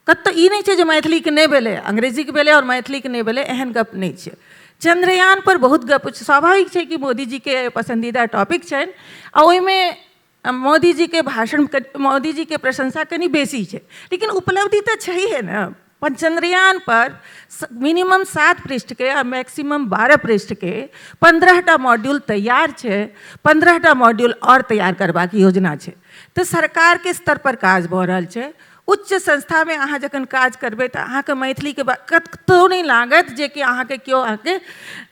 कतऽ ई नहि छै जे मैथिलीके नहि भेलै, अंग्रेजीके भेलै आओर मैथिलीके नहि भेलै, एहन गप नहि छै। चंद्रयान पर बहुत गप छै, स्वाभाविक छै कि मोदीजीके पसन्दीदा टॉपिक छनि आ ओहिमे मोदीजीके भाषण, मोदीजीके प्रशंसा कनि बेसी छै, लेकिन उपलब्धि तऽ छैहे ने। चंद्रयान पर मिनिमम 7 पृष्ठके आ मैक्सिमम 12 पृष्ठके 15टा मॉड्यूल तैयार छै, 15टा मॉड्यूल आओर तैयार करबाक योजना छै। तऽ सरकारके स्तर पर काज भऽ रहल छै। उच्च संस्थामे अहाँ जखन काज करबै तऽ अहाँके मैथिलीके कतहु नहि लागत जे कि अहाँके केओ अहाँके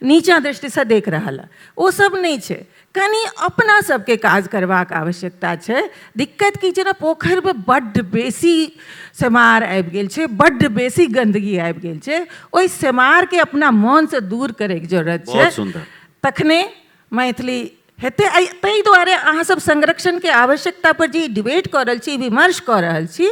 नीचाँ दृष्टिसँ देख रहल हँ, ओ सब नहि छै। कनि अपना सबके काज करबाक आवश्यकता छै। दिक्कत की छै ने, पोखरिमे बड्ड बेसी सेमार आबि गेल छै, बड्ड बेसी गन्दगी आबि गेल छै, ओहि सेमारके अपना मोनसँ दूर करैके जरूरत छै, तखने मैथिली हेतै। ताहि दुआरे अहाँ सब संरक्षणके आवश्यकता पर जे डिबेट कऽ रहल छी, विमर्श कऽ रहल छी,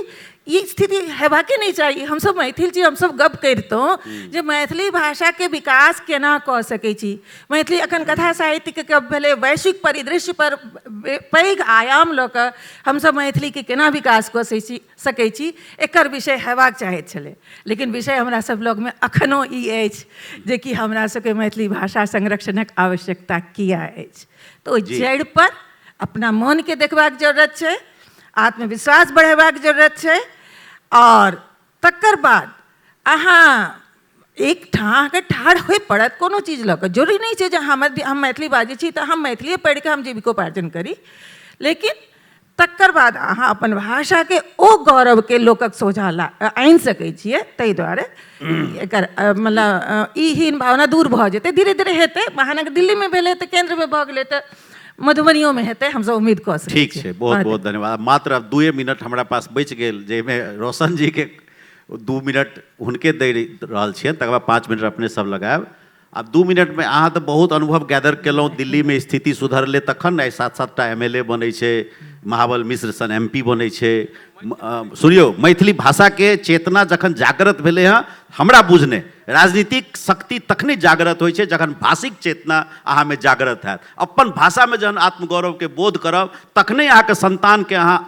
ई स्थिति हेबाके नहि चाही। हमसब मैथिल छी, हमसब गप करितहुँ जे मैथिली भाषाके विकास केना कऽ सकै छी। मैथिली अखन कथा साहित्यके गप भेलै, वैश्विक परिदृश्य पर पैघ आयाम लऽ कऽ हमसब मैथिलीके केना विकास कऽ सकै छी, एकर विषय हेबाक चाहैत छलै। लेकिन विषय हमरा सब लगमे अखनो ई अछि जे कि हमरा सबके मैथिली भाषा संरक्षणक आवश्यकता किया अछि। तऽ ओहि जड़ि पर अपना मोनके देखबाक जरूरत छै, आत्मविश्वास बढ़ेबाक जरूरत छै, आओर तकर बाद अहाँ एक ठाँ अहाँके ठाढ़ होय पड़त कोनो चीज लऽ कऽ। जरूरी नहि छै जे हम मैथिली बाजै छी तऽ हम मैथिलिए पढ़िकऽ हम जीविकोपार्जन करी, लेकिन तकर बाद अहाँ अपन भाषाके ओ गौरवके लोकक सोझाँ आनि सकै छियै। ताहि दुआरे एकर मतलब ई हीन भावना दूर भऽ जेतै, धीरे धीरे हेतै। महानगर दिल्लीमे भेलै तऽ केन्द्रमे भऽ गेलै, तऽ मधुबनियोमे हेतै, हमसब उम्मीद कऽ सकै ठीक छै, बहुत बहुत धन्यवाद। मात्र आब 2 मिनट हमरा पास बचि गेल, जाहिमे रोशन जीके 2 मिनट हुनके दे रहल छियनि, तकर बाद 5 मिनट अपने सब लगायब। आब 2 मिनटमे अहाँ तऽ बहुत अनुभव गैदर केलहुँ, दिल्लीमे स्थिति सुधरलै तखन ने 7-7 टा MLA बनै छै, महाबल मिश्र सन MP बनै छै। सुनियौ, मैथिली भाषाके चेतना जखन जागृत भेलै हँ, हमरा बुझने राजनीतिक शक्ति तखने जागृत होइ छै जखन भाषिक चेतना अहाँमे जागृत हैत। अपन भाषामे जहन आत्मगौरवके बोध करब तखने अहाँके संतानके अहाँ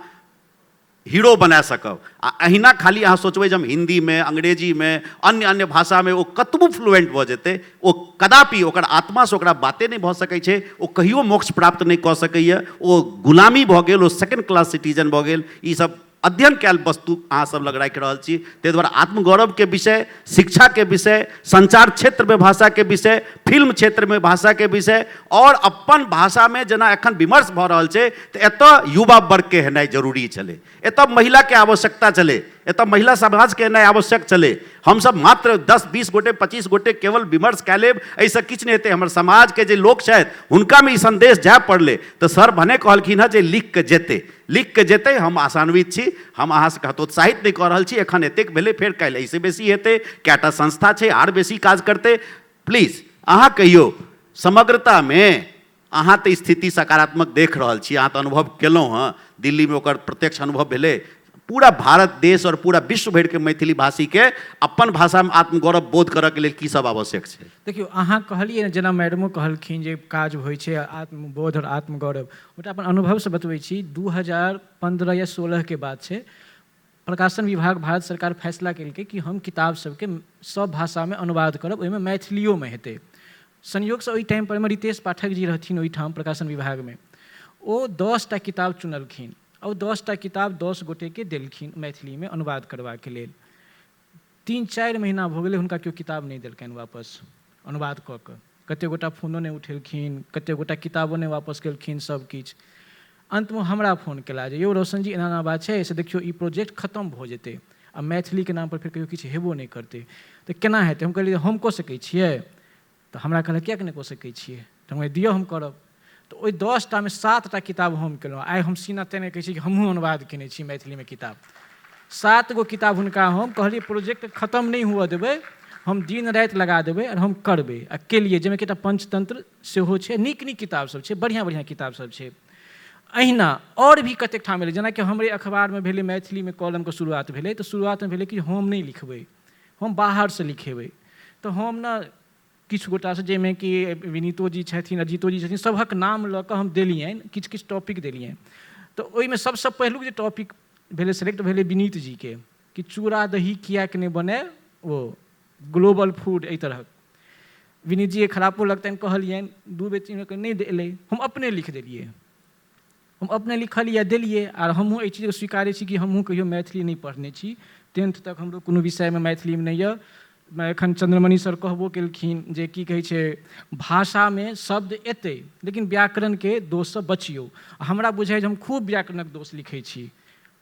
हीरो बना सकब। आ अहिना खाली अहाँ सोचबै जे हम हिन्दीमे, अंग्रेजीमे, अन्य अन्य भाषामे ओ कतबो फ्लुएंट भऽ जेतै, ओ कदापि ओकर आत्मासँ ओकरा बाते नहि भऽ सकै छै, ओ कहियो मोक्ष प्राप्त नहि कऽ सकैए, ओ गुलामी भऽ गेल, ओ सेकेंड क्लास सिटीजन भऽ गेल। ई सब अध्ययन कयल वस्तु अहाँ सब लग राखि रहल छी। ताहि दुआरे आत्मगौरवके विषय, शिक्षाके विषय, संचार क्षेत्रमे भाषाके विषय, फिल्म क्षेत्रमे भाषाके विषय, आओर अपन भाषामे जेना एखन विमर्श भऽ रहल छै, तऽ एतऽ युवा वर्गके हेनाइ जरूरी छलै, एतऽ महिलाके आवश्यकता छलै, एतऽ महिला समाजके हेनाइ आवश्यक छलै। हमसब मात्र 10-20 गोटे 25 गोटे केवल विमर्श कए लेब, एहिसँ किछु नहि हेतै। हमर समाजके जे लोक छथि हुनकामे ई सन्देश जाय पड़लै। तऽ सर भने कहलखिन हँ जे लिख कऽ जेतै, लिख कऽ जेतै, हम आशान्वित छी। हम अहाँ सबके हतोत्साहित नहि कऽ रहल छी। एखन एतेक भेलै, फेर काल्हि एहिसँ बेसी हेतै, कएटा संस्था छै आर बेसी काज करतै। प्लीज अहाँ कहियौ, समग्रतामे अहाँ तऽ स्थिति सकारात्मक देख रहल छी, अहाँ तऽ अनुभव केलहुँ हँ, दिल्लीमे ओकर प्रत्यक्ष अनुभव भेलै। पूरा भारत देश आओर पूरा विश्व भरिके मैथिली भाषीके अपन भाषामे आत्मगौरव बोध करऽके लेल की सब आवश्यक छै? देखियौ, अहाँ कहलियै ने, जेना मैडमो कहलखिन जे काज होइ छै आत्मबोध आओर आत्मगौरव, ओकरा अपन अनुभवसँ बतबै छी। 2015 या 16 के बात छै, प्रकाशन विभाग भारत सरकार फैसला केलकै कि हम किताब सबके सब भाषामे अनुवाद करब, ओहिमे मैथिलियोमे हेतै। संयोगसँ ओहि टाइम परमे रितेश पाठक जी रहथिन ओहिठाम प्रकाशन विभागमे। ओ 10 टा किताब चुनलखिन आ ओ 10 टा किताब 10 गोटेके देलखिन मैथिलीमे अनुवाद करबाके लेल। 3-4 महीना भऽ गेलै, हुनका केओ किताब नहि देलकनि वापस अनुवाद कऽ कऽ। कतेक गोटा फोनो नहि उठेलखिन, कतेक गोटा किताबो नहि वापस केलखिन, सब किछु। अन्तमे हमरा फोन केला जे यौ रोशन जी, एना एना बात छै, से देखियौ ई प्रोजेक्ट खतम भऽ जेतै आ मैथिलीके नामपर फेर कहियो किछु हेबो नहि करतै, तऽ केना हेतै? हम कहलियै हम कऽ सकै छियै? तऽ हमरा कहलक किएक नहि कऽ सकै छियै? तऽ हम कहलियै दिअ हम करब। तऽ ओहि 10 टामे 7 टा किताब हम केलहुँ। आइ हम सीना तानि कऽ कहै छी कि हमहूँ अनुवाद केने छी मैथिलीमे किताब। 7 गो किताब हुनका हम कहलियै प्रोजेक्ट खतम नहि हुअ देबै, हम दिन राति लगा देबै आओर हम करबै, आ केलियै। जाहिमे कि एकटा पंचतंत्र सेहो छै, नीक नीक किताब सब छै, बढ़िआँ बढ़िआँ किताब सब छै। अहिना आओर भी कतेक ठाम भेलै, जेनाकि हमरे अखबारमे भेलै मैथिलीमे कॉलमके शुरुआत भेलै, तऽ शुरुआतमे भेलै कि हम नहि लिखबै, हम बाहरसँ लिखेबै। तऽ हम ने किछु गोटासँ, जाहिमे कि विनीतो जी छथिन, अजीतो जी छथिन, सभक नाम लऽ कऽ हम देलियनि, किछु किछु टॉपिक देलियनि। तऽ ओहिमे सबसँ पहिलुक जे टॉपिक भेलै सेलेक्ट भेलै विनीत जीके, कि चूड़ा दही किएक नहि बनै ओ ग्लोबल फूड, एहि तरहक। विनीत जीके खरापो लगतनि, कहलियनि, 2 बेर 3 बेर नहि एलै, हम अपने लिख देलियै। हम अपने लिखलियै देलियै। आर हमहूँ एहि चीजके स्वीकारै छी कि हमहूँ कहियो मैथिली नहि पढ़ने छी, 10th तक हमरो कोनो विषयमे मैथिलीमे नहि यऽ। एखन चन्द्रमणि सर कहबो केलखिन जे की कहै छै, भाषामे शब्द एतै लेकिन व्याकरणके दोषसँ बचियौ। हमरा बुझाइ जे हम खूब व्याकरणक दोष लिखै छी।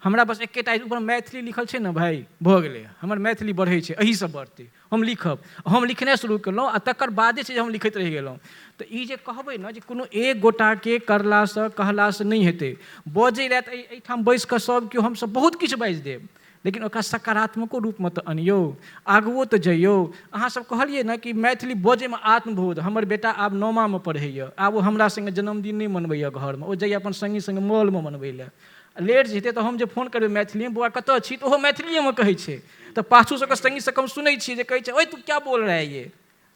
हमरा बस एकेटा ऊपर मैथिली लिखल छै ने भाइ, भऽ गेलै, हमर मैथिली बढ़ै छै, एहिसँ बढ़तै, हम लिखब। हम लिखनाइ शुरू केलहुँ आ तकर बादे छै जे हम लिखैत रहि गेलहुँ। तऽ ई जे कहबै ने जे कोनो एक गोटाके करलासँ कहलासँ नहि हेतै, बजै लए तऽ एहिठाम बैस कऽ सब केओ हमसब बहुत किछु बाजि देब, लेकिन ओकरा सकारात्मको रूपमे तऽ अनियौ, आगुओ तऽ जइयौ। अहाँसब कहलियै ने कि मैथिली बजैमे आत्मबोध, हमर बेटा आब 9मामे पढ़ैए, आब ओ हमरा सङ्गे जन्मदिन नहि मनबैए घरमे, ओ जाइए अपन सङ्गी सङ्गे मॉलमे मनबै लए। लेट जेतै तऽ हम जे फोन करबै मैथिलीमे, बौआ कतऽ छी, तऽ ओहो मैथिलीएमे कहै छै। तऽ पाछूसँ ओकर सङ्गी सबके हम सुनै छियै जे कहै छै, ओए तू क्या बोल रहा है ये,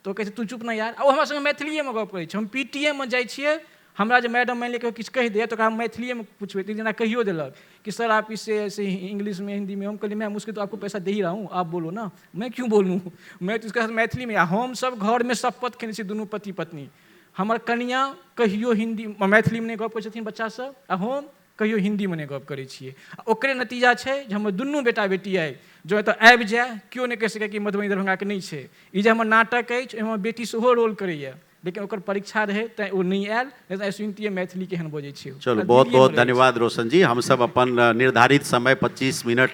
तऽ ओ कहै छै तू चुप ना यार। आ ओ हमरा सङ्गे मैथिलीएमे गप करै छै। हम PTA मे जाइ छियै, हमरा जे मैडम मानि लिअ कहियो किछु कहि दैए तऽ ओकरा हम मैथिलीएमे पुछबै। तऽ जेना कहियो देलक कि सर आप इससे ऐसे इंग्लिश में हिंदी में, हम कहलियै मैम उसके तो आपको पैसा दे ही रहा हूँ, आप बोलो ना, मैं क्यों बोलूँ, मैं तो उसके साथ मैथिलीमे। आ हमसब घरमे शपथ खेने छी दुनू पति पत्नी, हमर कनिआँ कहियो हिन्दी मैथिलीमे नहि गप करै छथिन बच्चासँ, आ हम कहियो हिन्दीमे नहि गप करै छियै। आ ओकरे नतीजा छै जे हमर दुनू बेटा बेटी अइ जँ एतऽ आबि जाय, केओ नहि कहि सकैए कि मधुबनी दरभंगाके नहि छै। ई जे हमर नाटक अछि ओहिमे हमर बेटी सेहो रोल करैए, लेकिन ओकर परीक्षा रहै तैँ ओ नहि आयल, नहि तऽ आइ सुनितियै मैथिली केहन बजै छै। चलू, बहुत बहुत धन्यवाद रोशन जी। हमसब अपन निर्धारित समय 25 मिनट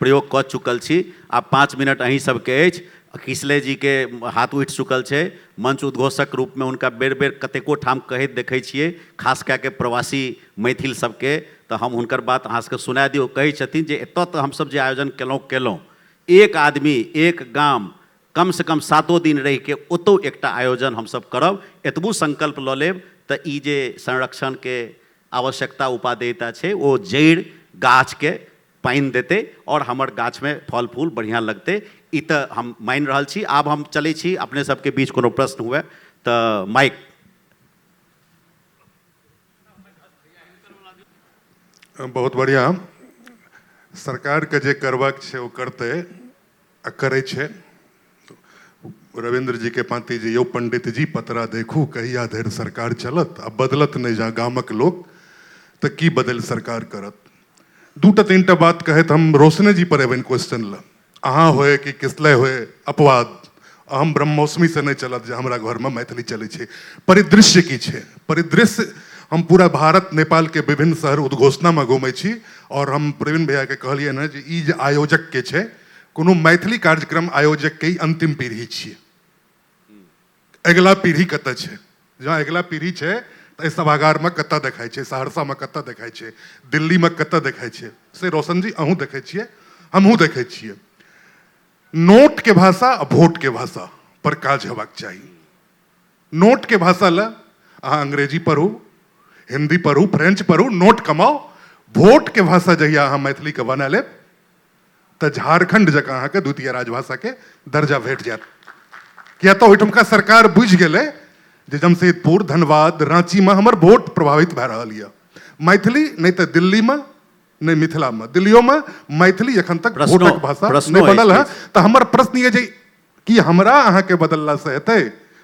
प्रयोग कऽ चुकल छी, आब 5 मिनट अहीं सबके अछि। किसलय जीके हाथ उठि चुकल छै। मंच उद्घोषक रूपमे हुनका बेर बेर कतेको ठाम कहैत देखै छियै, खास कए कऽ प्रवासी मैथिल सबके। तऽ हम हुनकर बात अहाँ सबके सुना दियौ। कहै छथिन जे एतऽ तऽ हमसब जे आयोजन केलहुँ केलहुँ, एक आदमी एक गाम कमसँ कम 7 दिन रहिके ओतौ एकटा आयोजन हमसब करब। एतबो संकल्प लऽ लेब तऽ ई जे संरक्षणके आवश्यकता उपादेयता छै ओ जड़ि गाछके पानि देतै आओर हमर गाछमे फल फूल बढ़िआँ लगतै। ई तऽ हम मानि रहल छी। आब हम चलै छी, अपने सबके बीच कोनो प्रश्न हुए तऽ माइक। बहुत बढ़िआँ। सरकारके जे करबाक छै ओ करतै आ करै छै। रविन्द्र जी के पाँति जे यौ पंडित जी पतरा देखू कहिया धरि सरकार चलत, आ बदलत नहि जहाँ गामक लोक तऽ की बदलि सरकार करत। 2टा 3टा बात कहैत हम रोशने जी पर एबनि क्वेश्चन लए। अहाँ होए कि किसलय होए अपवाद, हम ब्रह्मोस्मी से नहि चलत जे हमरा घरमे मैथिली चलै छै। परिदृश्य की छै? परिदृश्य हम पूरा भारत नेपाल के विभिन्न शहर उद्घोषणामे घुमै छी और हम प्रवीण भैयाके कहलियनि हँ जे ई जे आयोजकके छै कोनो मैथिली कार्यक्रम आयोजकके ई अंतिम पीढ़ी छियै। अगिला पीढ़ी कतऽ छै? जँ अगिला पीढ़ी छै तऽ एहि सभागारमे कतऽ देखाइ छै, सहरसामे कतऽ देखाइ छै, दिल्लीमे कतऽ देखाइ छै, से रोशन जी अहूँ देखै छियै, हमहूँ देखै छियै। नोटके भाषा आ भोटके भाषा पर काज हेबाक चाही। नोटके भाषा लए अहाँ अंग्रेजी पढ़ू, हिंदी पढ़ू, फ्रेंच पढ़ू, नोट कमाउ। भोटके भाषा जहिया अहाँ मैथिलीके बना लेब तऽ झारखंड जकाँ अहाँके द्वितीय राजभाषाके दर्जा भेट जायत। किया तऽ ओहिठुमका सरकार बुझि गेलै जे जमशेदपुर, धनबाद, राँचीमे हमर वोट प्रभावित भए रहल यऽ। मैथिली नहि तऽ दिल्लीमे नहि मिथिलामे, दिल्लियोमे मैथिली एखन तक वोटक भाषा नहि बनल है। तऽ हमर प्रश्न यऽ जे कि हमरा अहाँके बदललासँ हेतै?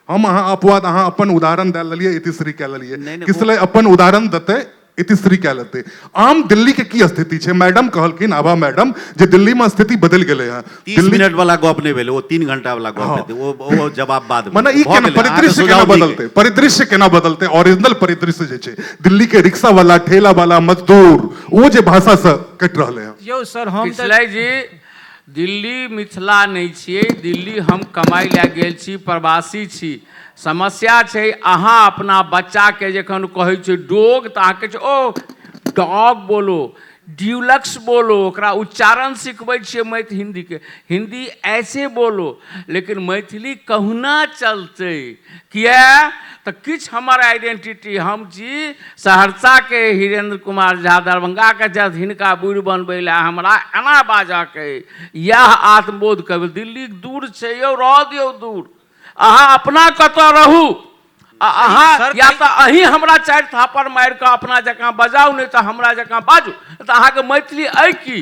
हम अहाँ अपवाद, अहाँ अपन उदाहरण दए लेलियै, इतिश्री कए लेलियै, किसलय अपन उदाहरण देतै, इतिश्री कए लेतै। आम दिल्ली के की स्थिति छै? मैडम कहलखिन, आभा मैडम, जे दिल्ली में स्थिति बदलि गेलै हँ। 30 मिनट वाला गप नहि भेलै, ओ 3 घंटा वाला गप हेतै, ओ जवाब बाद में। मने ई केना परिदृश्य केना बदलतै? परिदृश्य केना बदलतै? ओरिजिनल परिदृश्य जे छै दिल्ली के रिक्शा वाला, ठेला वाला, मजदूर, ओ जे भाषा से कटि रहलै हँ। यौ सर, हम किसलय जी, दिल्ली मिथिला नहि छियै, दिल्ली हम कमाइ लए गेल छी, प्रवासी छी। समस्या छै अहाँ अपना बच्चाके जखन कहै छै डोग तऽ अहाँ कहै छै ओ डॉग बोलो, ड्यूलक्स बोलो, ओकरा उच्चारण सिखबै छियै मैथ हिन्दीके, हिन्दी ऐसे बोलो, लेकिन मैथिली कहुना चलतै। किया तऽ किछु हमर आइडेंटिटी, हम छी सहरसाके हीरेन्द्र कुमार झा, दरभंगाके छथि, हिनका बुढ़ि बनबै लए हमरा एना बाजऽके अइ, इएह आत्मबोध कहबै। दिल्ली दूर छै यौ, रहऽ दियौ दूर, अहाँ अपना कतऽ रहू, आ अहाँ या तऽ अहीं हमरा 4 थापड़ मारि कऽ अपना जकाँ बजाउ, नहि तऽ हमरा जकाँ बाजू, तऽ अहाँके मैथिली अइ की?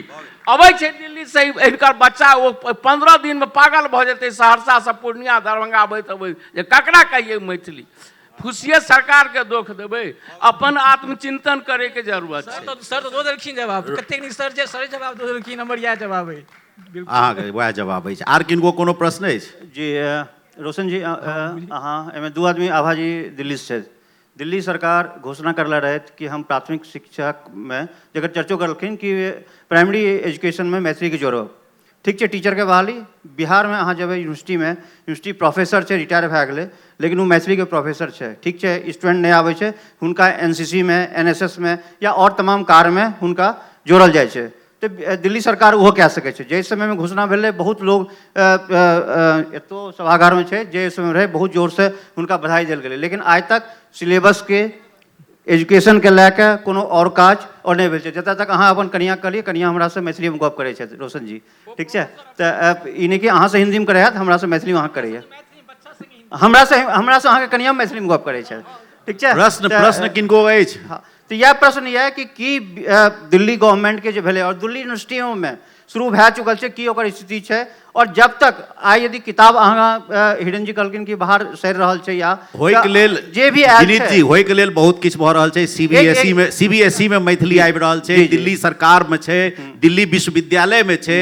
अबै छै दिल्लीसँ हिनकर बच्चा, ओ 15 दिनमे पागल भऽ जेतै सहरसासँ पूर्णिया दरभंगा अबैत अबैत, जे ककरा कहियै मैथिली? फुसिए सरकारके दोख देबै, अपन आत्मचिंतन करैके जरूरत छै। सर तऽ दऽ देलखिन जवाब, कतेक नीक सर जे सर जवाब दऽ देलखिन, हमर इएह जवाब अइ। अहाँके वएह जवाब अछि। आर किनको कोनो प्रश्न अछि? जी रोशन जी, अहाँ एहिमे 2 आदमी, आभा जी दिल्लीसँ छथि। दिल्ली सरकार घोषणा करले रहथि कि हम प्राथमिक शिक्षामे, जकर चर्चो करलखिन कि प्राइमरी एजुकेशनमे मैथिलीके जोड़ब। ठीक छै, टीचरके बहाली। बिहारमे अहाँ जेबै यूनिवर्सिटीमे, यूनिवर्सिटी प्रोफेसर छै, रिटायर भए गेलै, लेकिन ओ मैथिलीके प्रोफेसर छै। ठीक छै, स्टूडेंट नहि आबै छै, हुनका NCC मे, NSS मे या आओर तमाम कार्यमे हुनका जोड़ल जाइ छै। तऽ दिल्ली सरकार ओहो कए सकै छै। जाहि समयमे घोषणा भेलै, बहुत लोग एतौ सभागारमे छै जे समयमे रहै, बहुत जोरसँ हुनका बधाई देल गेलै, लेकिन आइ तक सिलेबसके एजुकेशनके लए कऽ कोनो आओर काज आओर नहि भेल छै। जतऽ तक अहाँ अपन कनिआँ कहलियै, कनिआँ हमरासँ मैथिलीमे गप करै छथि रोशन जी, ठीक छै? तऽ ई नहि कि अहाँसँ हिन्दीमे करै हैत, हमरासँ मैथिलीमे अहाँ करैए, हमरासँ अहाँके कनिआँ मैथिलीमे गप करै छथि, ठीक छै? प्रश्न किनको अछि? हँ, तऽ इएह प्रश्न यऽ कि की दिल्ली गवर्नमेंटके जे भेलै और दिल्ली यूनिवर्सिटियोमे शुरू भए चुकल छै, की ओकर स्थिति छै? और जब तक आइ यदि किताब अहाँ हिरेन जी कहलखिन कि बाहर सड़ि रहल छै या होइके लेल जे भी आयल विनीत छै। जी, होइके लेल बहुत किछु भऽ रहल छै। सीबीएसई में, सीबीएसई में मैथिली आबि रहल छै, दिल्ली सरकार में छै, दिल्ली विश्वविद्यालय में छै।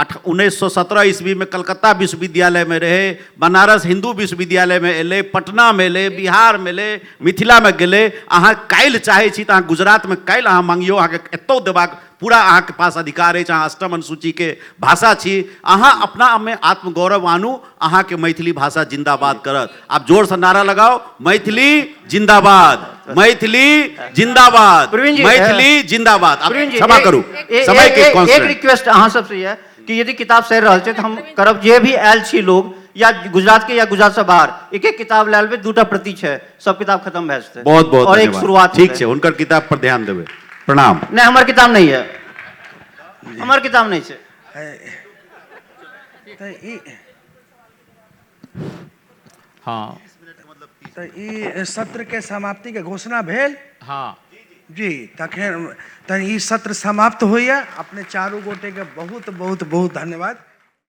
1917 ईस्वी में कलकत्ता विश्वविद्यालय में रहे, बनारस हिंदू विश्वविद्यालय में एलै, पटना में एलै, बिहार में एलै, मिथिला में गेलै। अहाँ काल्हि चाहै छी तऽ अहाँ गुजरात में काल्हि अहाँ मांगियौ, अहाँके एतौ देबाक पूरा अहाँके पास अधिकार अछि। अहाँ अष्टम अनुसूचीके भाषा छी, अहाँ अपना में आत्मगौरव आनू, अहाँके मैथिली भाषा जिंदाबाद करत। आब जोरसँ नारा लगाउ, मैथिली जिंदाबाद, मैथिली जिंदाबाद, प्रवीण जी, मैथिली जिंदाबाद। आब प्रवीण जी, क्षमा करू, समय के एक constraint। रिक्वेस्ट अहाँ सबसे यऽ कि यदि किताब सड़ि रहल छै तऽ हम करब जे भी आयल छी लोग या गुजरातके या गुजरातसँ बाहर एक एक किताब लए लेबै, दूटा प्रति छै, सब किताब खत्म भए जेतै। बहुत बहुत और एक धन्यवाद। शुरुआत ठीक हेतै। छै, हुनकर किताब पर ध्यान देबै। प्रणाम। नहि, हमर किताब नहि यऽ, हमर किताब नहि छै। तऽ ई हँ। तऽ ई सत्रके समाप्तिके घोषणा भेल। हँ जी, तखन तऽ ई सत्र समाप्त होइए। अपने चारू गोटेके बहुत बहुत बहुत धन्यवाद।